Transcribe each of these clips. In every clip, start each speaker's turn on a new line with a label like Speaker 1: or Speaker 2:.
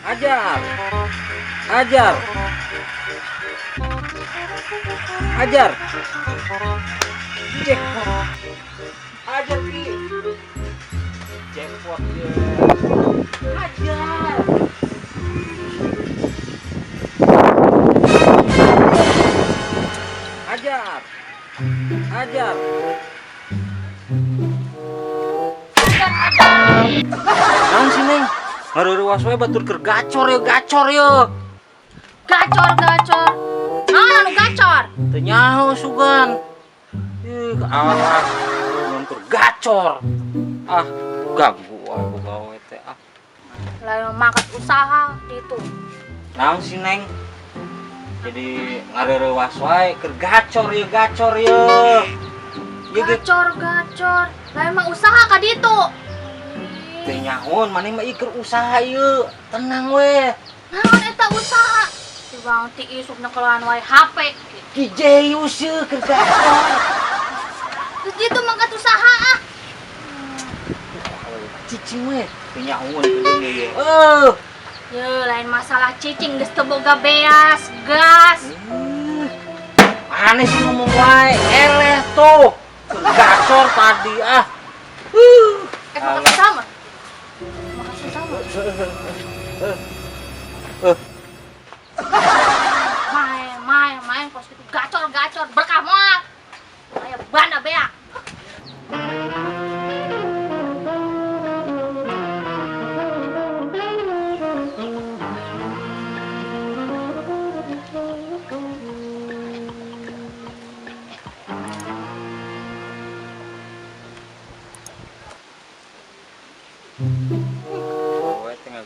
Speaker 1: Ajar. Ajar. Ajar. Jackpot. Ajar Ki. Jackpot ya. Ajar. Ajar. Ajar. Naon sih Neng? Ngareureuwas we batur keur gacor ya, gacor ya.
Speaker 2: Gacor gacor. Naon anu gacor?
Speaker 1: Teu nyaho sugan. Ih, alah, naon keur gacor. Ah, ganggu wae boga teh ah.
Speaker 2: Lain makat usaha ditu.
Speaker 1: Naon sih Neng? Jadi ngareureuwas wae keur gacor ya, gacor ya.
Speaker 2: Gacor gacor. Lain mah usaha ka ditu.
Speaker 1: Teu nyahoan maneh mah ieu keur usaha ieu. Tenang we.
Speaker 2: Naon eta usaha? Si Bang ti isuk nekelan wae HP.
Speaker 1: Ki Jeyus ye keur gacor.
Speaker 2: Terus ditu mangkat usaha ah.
Speaker 1: Cicing we. Teu nyahoan geuning ieu. Eh.
Speaker 2: Ye, lain masalah cicing geus teu boga beas, gas.
Speaker 1: Aneh sih ngomong wae, eleh tuh. Keur gacor tadi ah.
Speaker 2: Makan sama. Makan sama. Main, main, main kos gitu gacor, gacor, berkah moal. Aya banda beak.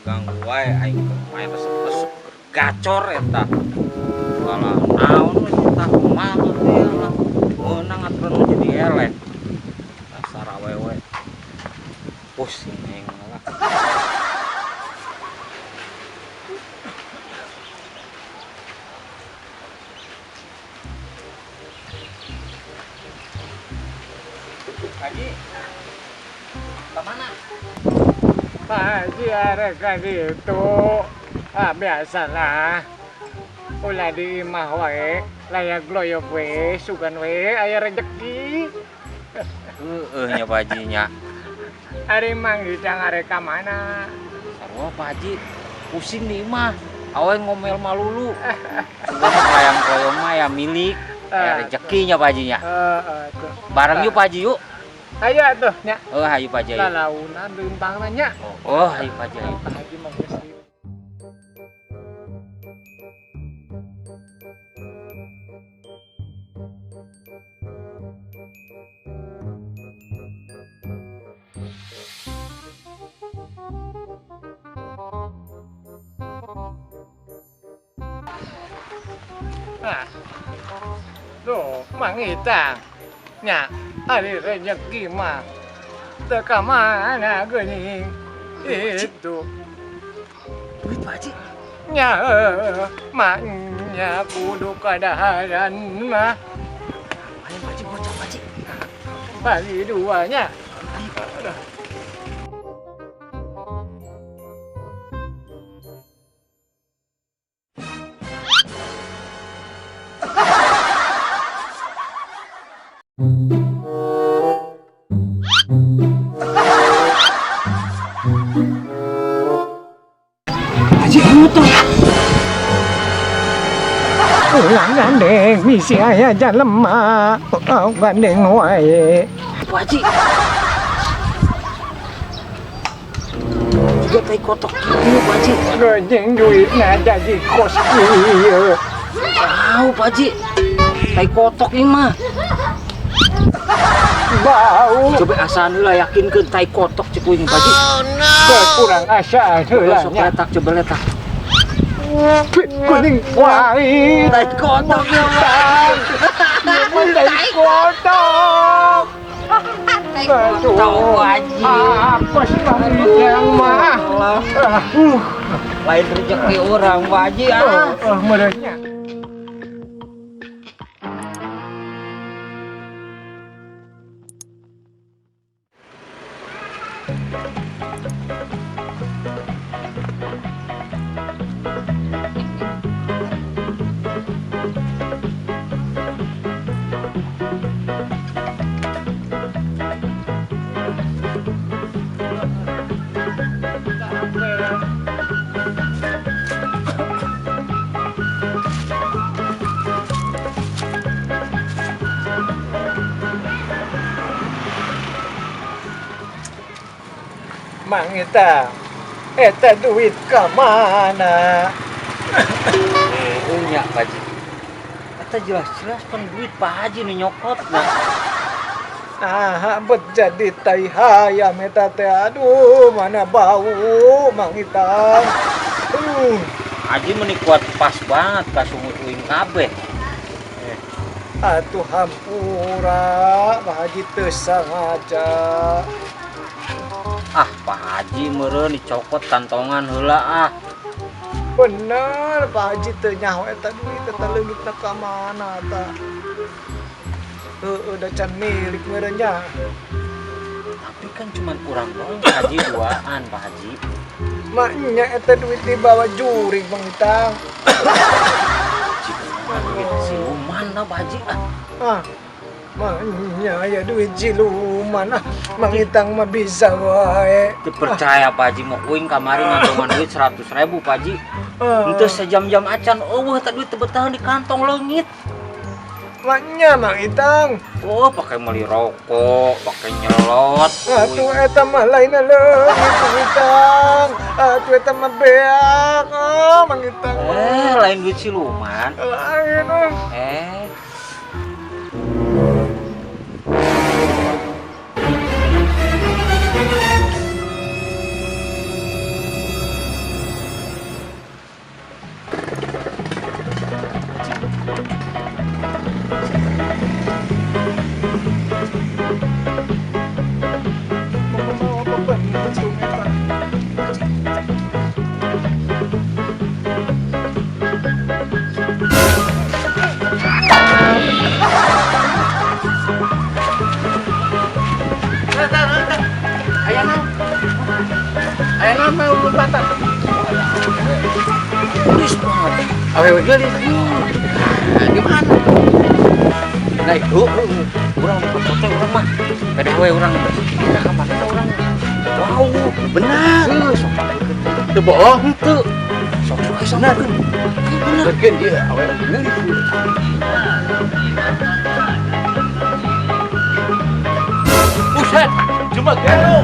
Speaker 1: Ganggu wae aing keur main resep-resep keur gacor eta. Alah naon we tah kumaha teh lah. Meunang aturan mah jadi eleh. Dasar awewe. Pusing aing lah. Haji. Ka mana?
Speaker 3: Pak Haji arek ka ditu. Ah, biasalah. Ulah di imah wae, layak gloyok we, sugan we aya rejeki.
Speaker 1: Heeh nya Pak Haji nya.
Speaker 3: Ari Mang Icang arek ka mana?
Speaker 1: Sarua Pak Haji, pusing di imah. Awe ngomel malulu. Sugan hayang koyong mah ya milik, aya rejeki nya Pak Haji nya.
Speaker 3: Heeh tuh.
Speaker 1: Bareng yuk Pak Haji yuk.
Speaker 3: Ayo tuh nya.
Speaker 1: Oh, hayu Pak Haji.
Speaker 3: Lalaunan leumpangna nya.
Speaker 1: Oh, hayu Pak Haji.
Speaker 3: Pak Haji mah geus. Ah. Tuh, Mang Itang. Nya, ari rejeki mah teu ka mana geuning. Itu.
Speaker 1: Duit Pak Haji.
Speaker 3: Nya, maknya kudu kadaharan mah.
Speaker 1: Ayo Pak Haji, bocah Pak Haji.
Speaker 3: Bagi duanya.
Speaker 1: Ayo.
Speaker 3: Haji motor. Ulang gandeng misi aya jalema. Oh, gandeng wae.
Speaker 1: Pak Haji. Juga tai kotok kieu Pak Haji.
Speaker 3: Geuning duitna jadi kos kieu.
Speaker 1: Tahu Pak Haji. Tai kotok ieu mah.
Speaker 3: Bau.
Speaker 1: Coba asaan heula yakinkeun tai kotok cek uing Pak Haji.
Speaker 3: Oh no. Kurang asaan heula
Speaker 1: Sok
Speaker 3: nya.
Speaker 1: letak coba letak.
Speaker 3: Kuning wae.
Speaker 1: Tai kotok ya Pak.
Speaker 3: Tai kotok.
Speaker 1: Tahu Haji.
Speaker 3: Apa sih Bang Icang mah?
Speaker 1: Lain rezeki orang Pak Haji ah.
Speaker 3: Oh, merenya. Mang Itang, eta duit ka mana?
Speaker 1: Nya Pak Haji. Eta jelas-jelas pan duit Pak Haji nu nyokot nah.
Speaker 3: Ah, bet jadi tai hayam eta teh. Aduh, mana bau Mang Itang.
Speaker 1: Haji meni kuat pas banget ka sungut uing kabeh.
Speaker 3: Atuh hampura, Pak Haji teu sangaja.
Speaker 1: Ah, Pak Haji meureun dicokot kantongan heula ah.
Speaker 3: Bener, Pak Haji teu nyaho eta duit eta leungitna ka mana ta. Heueuh, da can milik meureun nya.
Speaker 1: Tapi kan cuman kurang doang Pak Haji duaan Pak Haji.
Speaker 3: Maknya eta duit dibawa jurig Bang Itang.
Speaker 1: Duit siluman lah Pak Haji ah.
Speaker 3: Ah, maknya ya duit siluman ah. Mang Itang mah bisa wae.
Speaker 1: Teu percaya Pak Haji mau uing kamari ngantongan duit 100.000 Pak Haji.
Speaker 3: Ah.
Speaker 1: Henteu sejam-jam acan eueuh teh duit teu betah di kantong leungit.
Speaker 3: Maknya Mang Itang.
Speaker 1: Oh, pakai meuli rokok, pakai nyelot.
Speaker 3: Atuh eta mah lain leungit Mang Itang. Atuh eta mah beak. Ah, Mang Itang.
Speaker 1: Lain duit siluman.
Speaker 3: Lain ah.
Speaker 1: Awewe geulis. Gimana? Nah itu urang foto teh urang mah. Pede we urang. Nah, ka mana urang? Wow, benar. Sok
Speaker 4: teu bohong
Speaker 1: henteu. Sok sok bener. Bener.
Speaker 4: Keun ieu awewe geulis. Buset, cuma gelo.